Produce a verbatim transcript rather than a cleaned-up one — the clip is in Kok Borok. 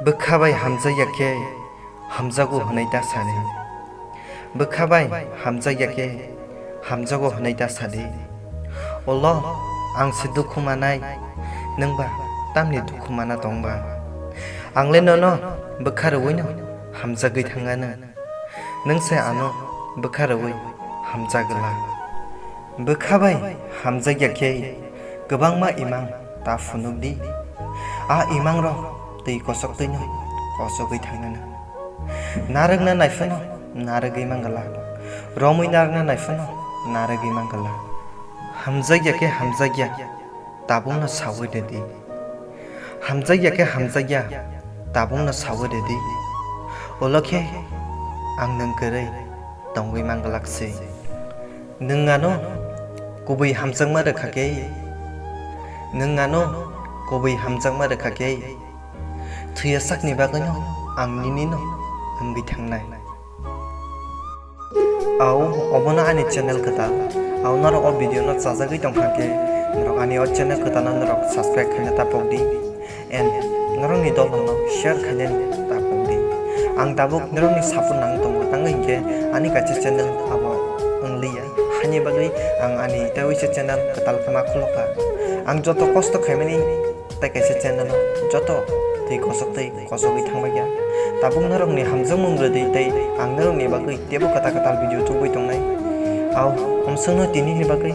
Bwkha bai hamjakya khe hamjago hwnwi ta sadi. Bwkha bai hamjakya khe hamjago hwnwi ta sadi. Ulo ang se dukhu manai, nwng ba tamni dukhu mana tong ba? Ang le nono bwkha rwui no hamjagwi thangano. Nwng se ano bwkha rwui hamjagwla. Bwkha bai hamjakya khe kwbangma imang ta phunuk di. A imang rok twi kosok twi no kosogwi thangnano. Narwkna nai phano narwgwi manglak. Romwi narwkna nai phano narwgwi manglak. Hamjakya khe hamjakya, tabukno saui rwdi. Hamjakya khe hamjakya, tabukno saui rwdi. Ulo khe ang nwng kwrwi tongwi manglak se. Nwng ano kubui hamjakma rwkha khe, nwng ano kubui hamjakma rwkha khe, thwiya sakni bagwino ang ninino wngwi thangnai. Au, obono ani channel kwtal. Au, norok o video no chajagwi tongkha khe, norok ani o channel kwtal no norok subscribe khaina ta pokdi. And norokni dolong no share khaina ta pokdi. Ang tabuk norokni support nang tongo, tangwi hinkhe ani kaisa channel abo wngliya. Hani bagwi ang ani tei waisa channel kwtal khe ma khulokha. Ang joto kosto khaimani tei kaisa channel o joto tei kosok tei kosogwi thangbaikha. Tabuk norokni hamjakmung rwdi tei ang norokni bagwi teibo kwtal kwtal video tubui tongnai. Au, omsongno tinini bagwi